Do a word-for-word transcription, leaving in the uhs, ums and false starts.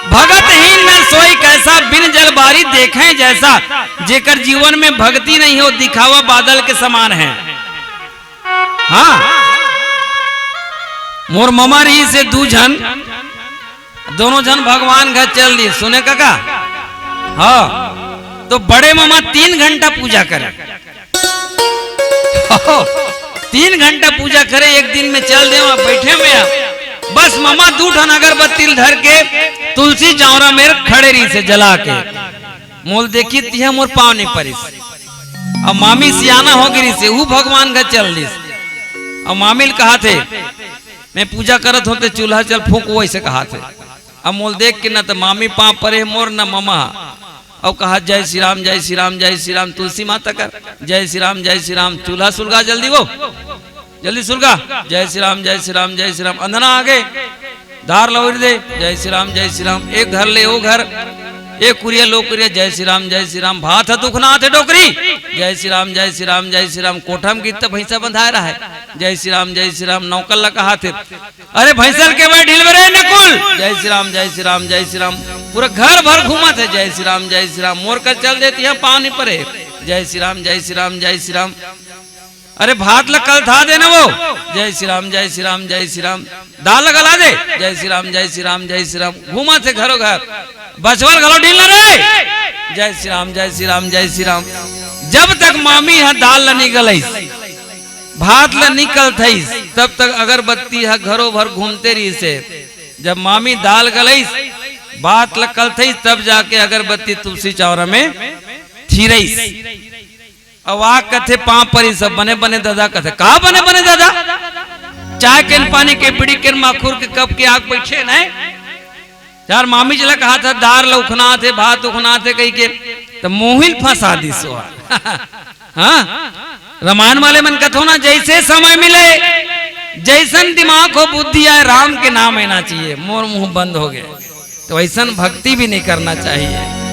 भगतहीन न सोई कैसा, बिन जल बारी देखें जैसा। जेकर जीवन में भक्ति नहीं हो, दिखावा बादल के समान है। हाँ, मोर ममा रहिसे दू झन, दोनों झन भगवान घर चल दिस। सुने कका? हाँ, तो बड़े ममा तीन घंटा पूजा करे। तीन घंटा पूजा करे, एक दिन में चल दे, वहाँ बैठे में आ। बस ममा दू ठन अगरबत्ती ल धर के तुलसी चौरा में खड़े रहिसे जला के। मोल देखिस तिहां मोर पाँव नहीं परिस। अब मामी सियाना हो गे रहिसे, ऊ भगवान घर चल दिस। अब मामी ल कहाथे, मैं पूजा करत हों ते चूल्हा चल फूंक, वइसे कहाथे। अब मोल देख के न त मामी पाँव परे मोर, न ममा। अउ कहा, जय श्री राम, जय श्री राम, जय श्री राम, तुलसी माता कर, जय श्री राम, जय श्री राम, चूल्हा सुलगा जल्दी वो, जल्दी सुलगा, जय श्री राम, जय श्री राम, जय श्री राम, अंधना आ गे, दार लवरी दे, जय श्री राम, जय श्री राम, एक घर ले वो घर, एक कुरिया लो कुरिया, जय श्री राम, जय श्री राम, भात ह दुखना आथे डोकरी, जय श्री राम, जय श्री राम, जय श्री राम, कोठा में गीत त भैंसा बंधाए रहा है, जय श्री राम, जय श्री राम, नौकर ला कहाथे, अरे भैंसा ल के बैठ ढील बरे नकुल, जय श्री राम, जय श्री राम, जय श्री राम, पूरा घर भर घूमत है, जय श्री राम, जय श्री राम, मोर कर चल देती है पाँव नहीं परे, जय श्री राम, जय श्री राम, जय श्री राम, अरे भात ल कलथा दे न वो, जय श्री राम, जय श्री राम, जय श्री राम, दाल ल गला दे, जय श्री राम, जय श्री राम, जय श्री राम, घूमत है घरो घर, बछवा ल घलो ढील न रे, जय श्री राम, जय श्री राम, जय श्री राम। जब तक मामी ह दाल ल नहीं गलइस, भात ल नहीं कलथइस, तब तक अगरबत्ती ह घरो भर घूमते रहिसे। जब मामी दाल गलइस, भात ल कलथइस, तब जाके अगरबत्ती तुलसी चौरा में थिरइस। अब आ कथे पाँव परिस, बने बने दादा कथे, का बने बने दादा? चाय के न पानी के, बीड़ी के न माखुर के, कब के आग बैठे नहीं। यार मामी जी ला कहाथे दार ल उखनाथे, भात उखनाथे कहिके, त मोहिल फंसा दिस वो। हाँ, रामायण वाले मन कथो ना, जैसे समय मिले, जैसन दिमाग हो बुद्धि आए, राम के नाम आना चाहिए। मोर मुंह बंद हो गए, तो ऐसन भक्ति भी नहीं करना चाहिए।